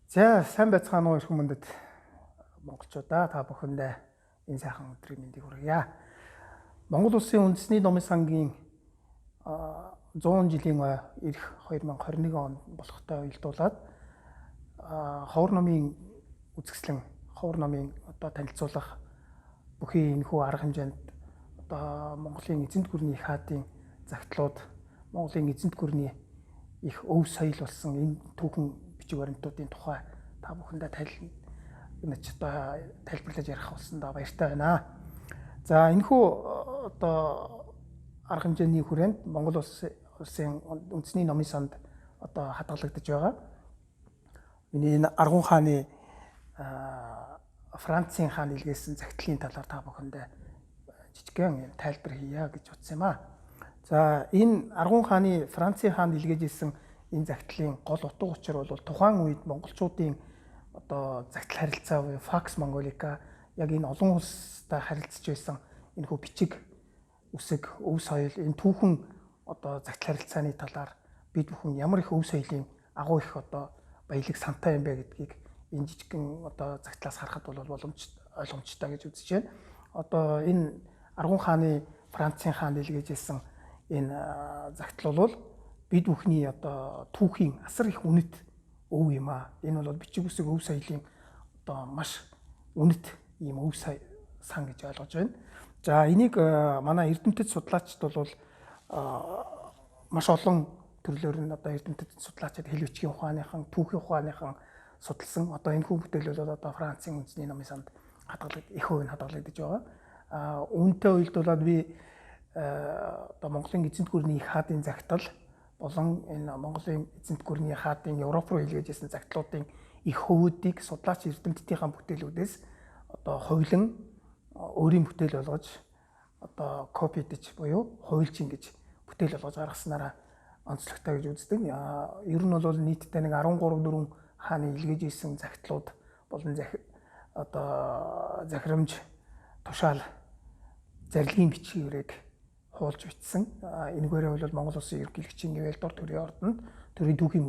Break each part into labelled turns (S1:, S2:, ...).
S1: За сайн байцгаана уу, эрхэм мөндөд монголчуудаа, та бүхэндээ энэ сайхан өдрийн мэндийг хүргье. Монгол Улсын үндэсний номын сангийн 100 жилийн ой ирэх 2021 он болохтой уялдуулаад ховор номын үзэсгэлэн, ховор номын одоо танилцуулах бүхий энэхүү арга хэмжээнд одоо Монголын эзэнт гүрний их хаадын загтлууд, Монголын эзэнт гүрний их өв соёл болсон энэ түүхэн бичиг баримтуудын тухай та бүхэндээ одоо тайлбарлаж ярих болсондоо баяртай байна. За энэхүү одоо арга хэмжээний хүрээнд Монгол Улсын үндэсний номын санд одоо хадгалагдаж байгаа. Миний энэ Аргун хааны Францын хаан илгээсэн загтлын талаар та бүхэндээ жижигхэн тайлбар хийе гэж утсан юм аа. За энэ Аргун хааны Францын хаан илгээж ирсэн энэ загтлын гол утга учир бол тухайн үед монголчуудын одоо загтал харилцаа буюу Fax Mongolica яг энэ олон улстай харилцаж байсан энэхүү бичиг үсэг, өв соёл, энэ түүхэн одоо загтал харилцааны талаар бид бүхэн ямар их өв соёлын агуу их одоо баялаг сантай юм бэ гэдгийг энэ жижигхэн одоо загтлаас харахад бол боломж ойлгомжтой гэж үзэж байна. Одоо энэ Аргун хааны Францын хаан илгээж ирсэн энэ загтал бол бид бүхний одоо түүхийн асар их үнэт өв юм аа. Энэ бол бичиг үсэг, өв соёлын одоо маш үнэт ийм өв сан гэж ойлгож байна. За энийг манай эрдэмтэд судлаачид бол маш олон төрлөөр нь одоо эрдэмтэд судлаачид хэл бичгийн ухааныхан, түүхийн ухааныхан судалсан. Одоо энэ хүү бүтээл бол одоо Францын үндэсний номын санд хадгалагдаж, их хувь нь хадгалагдаж байгаа. А үүнтэй уялдуулаад би одоо Монголын эзэнт гүрний их хаадын загтал болон энэ Монголын эзэнт гүрний хаадын Европ руу илгээж ирсэн загтлуудын их хөвүүдийг судлаач эрдэмтдийнхаа бүтээлүүдээс одоо хувилан өөрийн бүтээл болгож одоо копидж буюу хувилж ингэж бүтээл болгож гаргаснараа онцлогтой гэж үздэг. Ер нь бол нийтдээ нэг 13 дөрвөн хааны илгээж ирсэн загтлууд болон одоо захирамж, тушаал, зарилгын бичвэрийг хуулж бичсэн. Энэгээрээ бол Монгол Улсын ерөнхийлөгчийн гэвэл дор төрийн ордонд төрийн түүхийн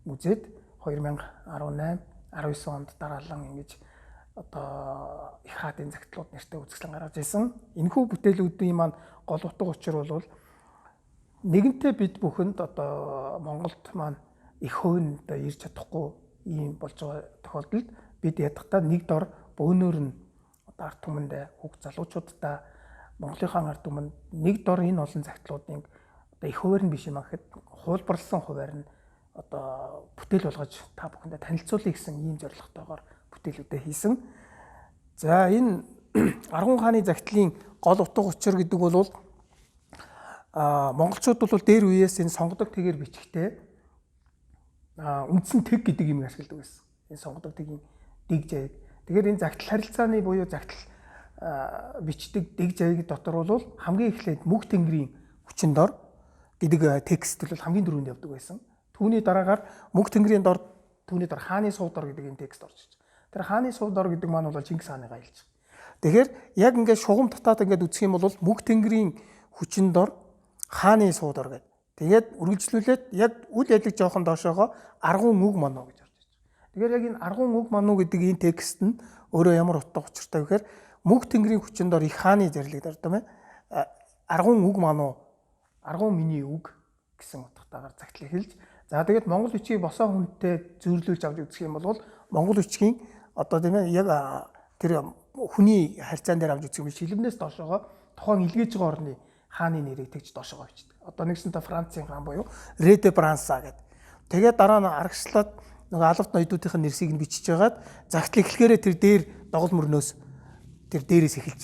S1: музейд 2018 19 онд дараалан ингэж одоо их хаадын загтлууд нэртэй үзэсгэлэн гаргаж ирсэн. Энэхүү бүтээлүүдийн маань гол утга учир бол нэгэнтээ бид бүхэнд одоо Монголд маань их хувь нь одоо ирж чадахгүй ийм болж байгаа тохиолдолд бид ядахтаа нэг дор бөөнөр нь одоо ард түмэндээ, хүүхд залуучуудаа, Монголынхаа ард түмэнд нэг дор энэ олон загтлуудын одоо их хуваар нь биш юм а гэхэд хуулбарласан хуваар нь одоо бүтээл болгож та бүхэндээ танилцуулъя гэсэн ийм зорилготойгоор бүтээлүүдээ хийсэн. За энэ Аргун хааны загтлын гол утга учир гэдэг бол монголчууд бол дээр үеэс энэ сонгодог тэгээр бичгтээ үндсэн тэг гэдэг юм ашигладаг байсан. Энэ сонгодог тэгийн дэг заяг. Тэгэхээр энэ загтал харилцааны буюу загтал бичдэг дэг заяг дотор бол хамгийн эхлээд мөнх тэнгэрийн хүчин дор гэдэг текст бол хамгийн түрүүнд явдаг байсан. Түүний дараагаар мөнх тэнгэрийн дор, түүний дор хааны суув дор гэдэг энэ текст орж ирж. Тэр хааны суув дор гэдэг маань бол Чингис хааны гаялж. Тэгэхээр яг ингээд шугам татаад ингээд үзэх юм бол мөнх тэнгэрийн хүчин дор, хааны суув дор гэдэг. Тэгээд үргэлжлүүлээд яг үл ялэг жоохон доошоогоо аргун үг мануу гэж орж ирж. Тэгэхээр яг энэ аргун үг мануу гэдэг энэ текст нь өөрөө ямар утга учиртай вэ гэхээр мөнх тэнгэрийн хүчин дор их хааны зарлиг дор, тийм ээ. Аргун үг мануу, аргун миний үг гэсэн утгатайгаар загтал эхэлж, за тэгээд монгол бичгийг босоо хүнтэй зүйрлүүлж авч үзэх юм бол монгол бичгийн одоо, тийм ээ, яг тэр хүний харьцаан дээр авч үзэх юм шилбнээс доошоогоо тухайн илгээж байгаа орны хааны нэрийг тэгж доошоогоо бичдэг. Одоо нэгсэнтэй Францын хаан буюу Реде Бранса гэдэг. Тэгээд дараа нь арагшлаад нөгөө алавт ноёдуудын нэрсийг нь бичиж хагаад загтал эхлэхээрээ тэр дээр догол мөрнөөс тэр дээрээс эхэлж.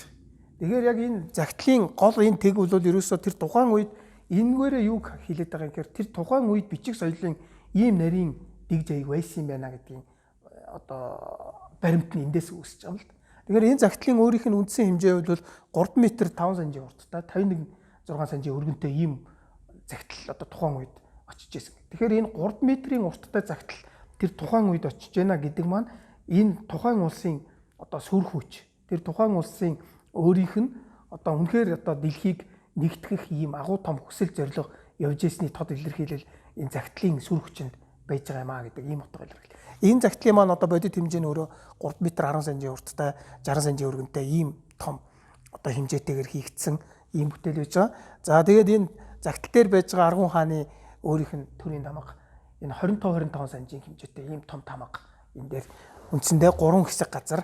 S1: Тэгэхээр яг энэ загтлын гол энэ тэг бол ерөөсөө тэр тухайн үед энэгээрээ юуг хилээд байгаа юм гэхээр тэр тухайн үед бичиг соёлын ийм нарийн дэг заяг байсан юм байна гэдгийн одоо баримт нь эндээс үүсэж байгаа юм л да. Тэгэхээр энэ загтлын өөрийнх нь үндсэн хэмжээ бол 3 м 5 см урттай, 51 6 см өргөнтэй ийм загтал одоо тухайн үед очиж исэн. Тэгэхээр энэ 3 м-ийн урттай загтал тэр тухайн үед очиж байна гэдэг маань энэ тухайн улсын одоо сүр хүч, тэр тухайн улсын өөрийнх нь одоо үнэхээр одоо дэлхийг нэгтгэх ийм агуу том хүсэл зорилго явж ирсний тод илэрхийлэл энэ загтлын сүр хүчинд байж байгаа юм а гэдэг ийм утга илэрхийл. Энэ загтлын маань одоо бодит хэмжээ нь өөрөө 3 м 10 см урттай, 60 см өргөнтэй ийм том одоо хэмжээтэйгээр хийгдсэн ийм бүтээл байж байгаа. За, тэгээд энэ загтал дээр байж байгаа Аргун хааны өөрийнх нь төрийн тамга, энэ 25 25 см хэмжээтэй ийм том тамга энэ дээр үндсэндээ 3 хэсэг газар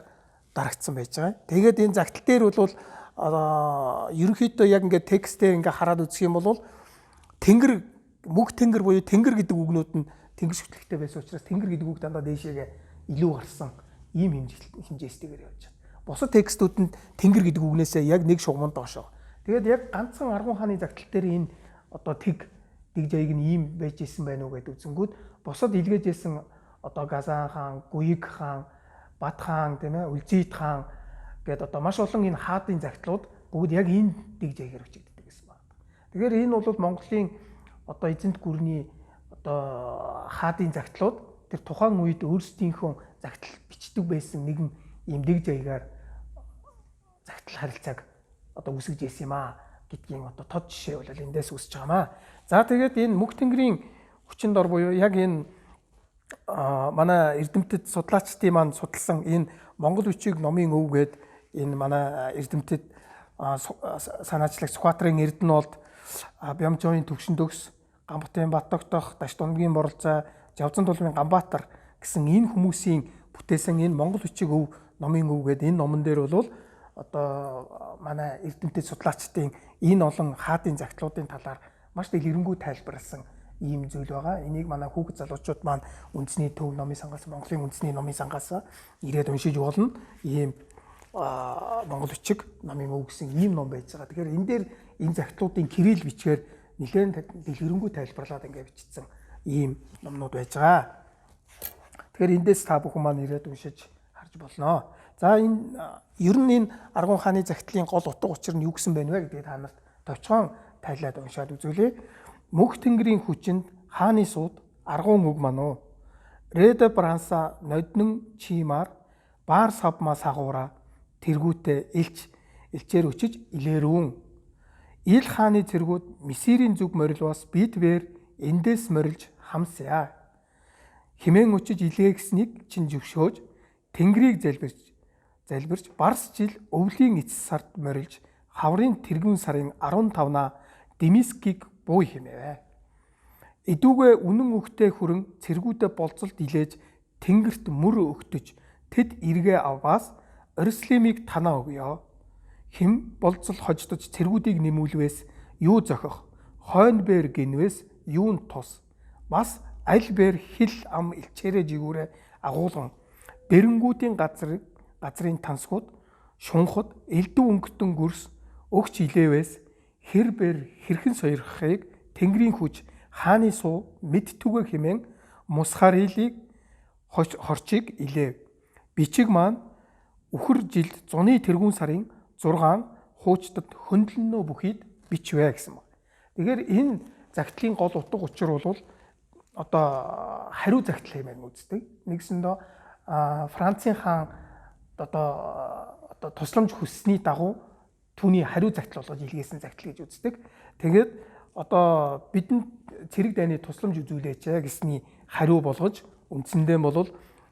S1: дарагдсан байж байгаа. Тэгээд энэ загтал дээр бол ерөнхийдөө яг ингээд текстээр ингээд хараад үзэх юм бол тэнгэр, мөнх тэнгэр буюу тэнгэр гэдэг үгнүүд нь тэнгэр шүтлэгтэй байсан учраас тэнгэр гэдэг үг дандаа дээшээгээ илүү гарсан ийм хэмжээстэйгээр явж байна. Бусад текстүүд нь тэнгэр гэдэг үгнээсээ яг нэг шугаман доошоо. Тэгээд яг ганцхан Аргун хааны загтал дээр энэ одоо тэг дэг жаяг нь ийм байж исэн байна уу гэдээ үзэнгүүд бусад илгээж исэн одоо Газан хаан, Гуйг хаан, Бат хаан, тийм ээ, Үлзийт хаан гээд одоо маш олон энэ хаадын загтлууд бүгд яг энэ дэг жаягаар өчигддөг гэсэн байна. Тэгэхээр энэ бол Монголын одоо эзэнт гүрний одоо хаадын загтлууд тэр тухайн үед өөрсдийнхөө загтал бичдэг байсан нэгэн ийм дэг жаягаар загтал харилцааг одоо үүсгэж ирсэн юм аа гэдгийн одоо тод жишээ бол эндээс үүсэж байгаа юм аа. За, тэгээд энэ Мөнх Тэнгэрийн хүчин дор буюу яг энэ манай эрдэмтэд судлаачдын маань судалсан энэ Монгол бичиг номын өв гээд энэ манай эрдэмтэд санаачлагч Сүхбаатарын Эрдэнэ болд, Бямжооны Төвшин төгс, Гамбатын Баттогтох, Дашдунгийн Боролцоо, Жавзан тулмын Ганбаатар гэсэн энэ хүмүүсийн бүтээсэн энэ Монгол бичиг өв номын өв гээд энэ номон дээр бол одоо манай эрдэмтэд судлаачдын энэ олон хаадын загтлуудын талаар маш дэлгэрэнгүй тайлбарласан ийм зүйл байгаа. Энийг манай хүүхэд залуучууд маань үндэсний төв номын сангаас, Монголын үндэсний номын сангаас ирээд уншиж болно. Ийм Монгол бичиг номын өв гэсэн ийм ном байж байгаа. Тэгэхээр энэ дээр энэ загтлуудын кирилл бичгээр нэлээд дэлгэрэнгүй тайлбарлаад ингээ бичсэн ийм номнууд байж байгаа. Тэгэхээр эндээс та бүхэн маань ирээд уншиж харж болно. За, энэ ер нь энэ Аргун хааны загтлын гол утга учир нь юу гэсэн байна вэ гэдгийг та нарт товчхон тайлаад уншаад үзүүлье. Мөнх Тэнгэрийн хүчинд хааны сууд аргуун үг маань уу. Рэдэ Бранса ноднон чимаар баар савма сагуура тэргүүтээ элч элчээр өчөж илээрүүн. Ил хааны цэргүүд Мисирийн зүг морилвоос бидвэр эндээс морилж хамсаа. Химэн өчөж илгээгснийг чин зөвшөөж Тэнгэрийг залбирч барс жил өвлийн эцэс сард морилж хаврын тэргүүн сарын 15-наа Демискийг бууй хэмээвэ. Эдүүгээ үнэн өгтэй хүрэн цэргүүдэ болзолд илээж тэнгэрт мөр өгтөж тэд эргээ аваас Иерусалимыг танаа өгье. Хэм болзол хождож цэргүүдийг нэмүүлвээс юу зохих, хойно бэр гинвээс юун тус, бас аль бэр хил ам элчээрээ жигүүрээ агуулган дэрэнгүүдийн газрын тансгууд шунхад элдв өнгөтөн гүрс өгч илээвээс хэр бэр хэрхэн сойрхохыг Тэнгэрийн хүч хааны суу мэд түгэ хэмээн мусхарилыг хорчийг илээв. Бичиг маань үхэр жилд зуны тэргүүн сарын 6 хуучдад хөндлөнөө бүхийд бичвэ гэсэн баг. Тэгэхээр энэ загтлын гол утга учир бол одоо хариу загтал хэмээн үздэг. Нэгсэндээ Францын хаан одоо тусламж хүссний дагуу түүний хариу загтал болгож илгээсэн загтал гэж үздэг. Тэгээд одоо бидэнд цэрэг дайны тусламж үзүүлээч гэсний хариу болгож үндсэндээ бол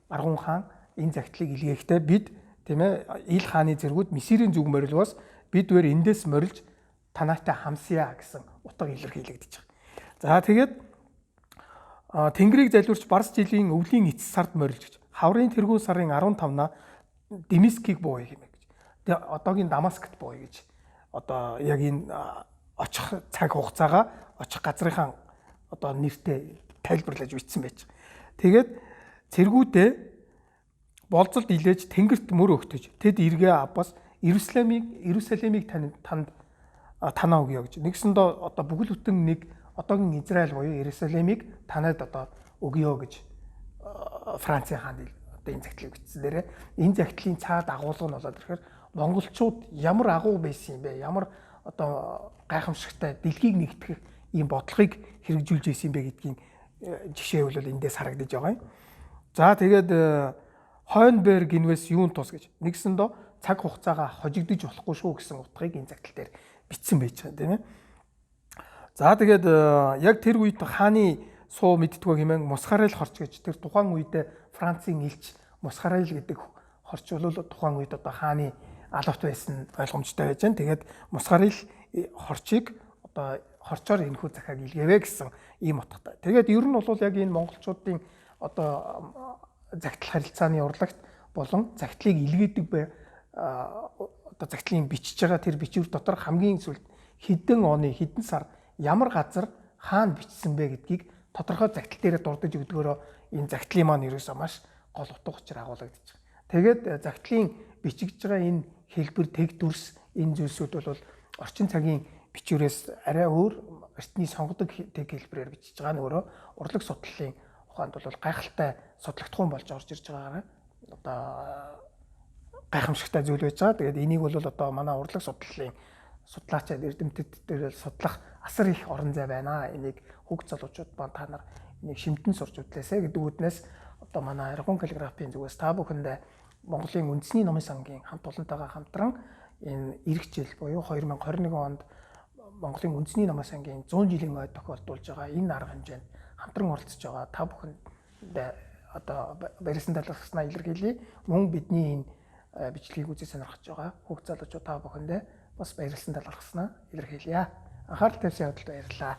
S1: Аргун хаан энэ загтлыг илгээхдээ бид, тийм ээ, ил хааны зэргүүд Мисирийн зүг морилвоос бидвэр эндээс морилж танаатай хамсъя гэсэн утга илэрхийлэгдэж байгаа. За, тэгээд Тэнгэрийг залбирч барс жилийн өвлийн эцэс сард морилж гэж хаврын тэргүүн сарын 15-наа Демискийг бууя хэмээх гэж. Тэгээ одоогийн Дамаскт бууя гэж одоо яг энэ очих цаг хугацаагаа, очих газрынхаа одоо нэртэй тайлбарлаж бичсэн байж. Тэгээд цэргүүдээ болзолд илээж тэнгэрт мөр өгтөж тэд эргээ авбас Иерусалимыг танд танаа өгье гэж. Нэгсэндээ одоо бүхэл бүтэн нэг одоогийн Израиль буюу Иерусалимыг танад одоо өгье гэж Францын хаан одоо энэ загтлыг бичсэн дээрээ энэ загтлын цаад агуулга нь болоод ирэхээр монголчууд ямар агуу байсан юм бэ? Ямар одоо гайхамшигтай дэлхийг нэгтгэх ийм бодлогыг хэрэгжүүлж ирсэн юм бэ гэдгийн жишээ бол эндээс харагдаж байгаа юм. За, тэгээд хойно бэр гинвэс юун тус гэж нэгсэндөө цаг хугацаагаа хожигдож болохгүй шүү гэсэн утгыг энэ загтал дээр бичсэн байж байгаа юм, тийм ээ. За, тэгээд яг тэр үед хааны суу мэддгөө хэмээн Мусхарел хорч гэж тэр тухайн үед Францын элч Мусхарел гэдэг хорч бол тухайн үед одоо хааны алавт байсан ойлгомжтой байж байна. Тэгээд Мусхарел хорчийг одоо хорчоор энэхүү захааг илгээвэ гэсэн ийм утгатай. Тэгээд ер нь бол яг энэ монголчуудын одоо загтал харилцааны урлагт болон загтлыг илгээдэг бай одоо загтлын бичиж байгаа тэр бичвэр дотор хамгийн сүүлд хэдэн оны хэдэн сар ямар газар хаана бичсэн бэ гэдгийг тодорхой загтал дээрээ дурдж өгдгөөрөө энэ загтлын маань ерөөсөө маш гол утга учир агуулгадж байгаа. Тэгээд загтлын бичигдэж байгаа энэ хэлбэр, тэг дүрс энэ зүйлсүүд бол орчин цагийн бичвэрээс арай өөр эртний сонгодог тэг хэлбэрээр бичиж байгаа нь өөрөө урлаг судлалын ухаанд бол гайхалтай судлагдахуун болж орж ирж байгаараа одоо гайхамшигтай зүйл байж байгаа. Тэгээд энийг бол одоо манай урлаг судлалын судлаачид эрдэмтэд дээр судлах асар их орон зай байна. Энийг хүүхд залуучууд ба та нар энийг шимтэн сурч үзлээсэ гэдэг үүднээс одоо манай Аргун каллиграфийн зүгээс та бүхэндээ Монголын үндэсний номын сангийн хамт олонтойгоо хамтран энэ ирэх жил буюу 2021 онд Монголын үндэсний номын сангийн 100 жилийн ой тохиолдуулж байгаа энэ арга хэмжээнд хамтран оролцож байгаа та бүхэндээ одоо барьсан талархснаа илэрхийлье. Мөн бидний энэ бичлэгийг үзэж сонирхож байгаа хүүхд залуучууд та бүхэндээ бас баярлсан талархснаа илэрхийлье. Анхаарал тавьсан явдалд баярлалаа.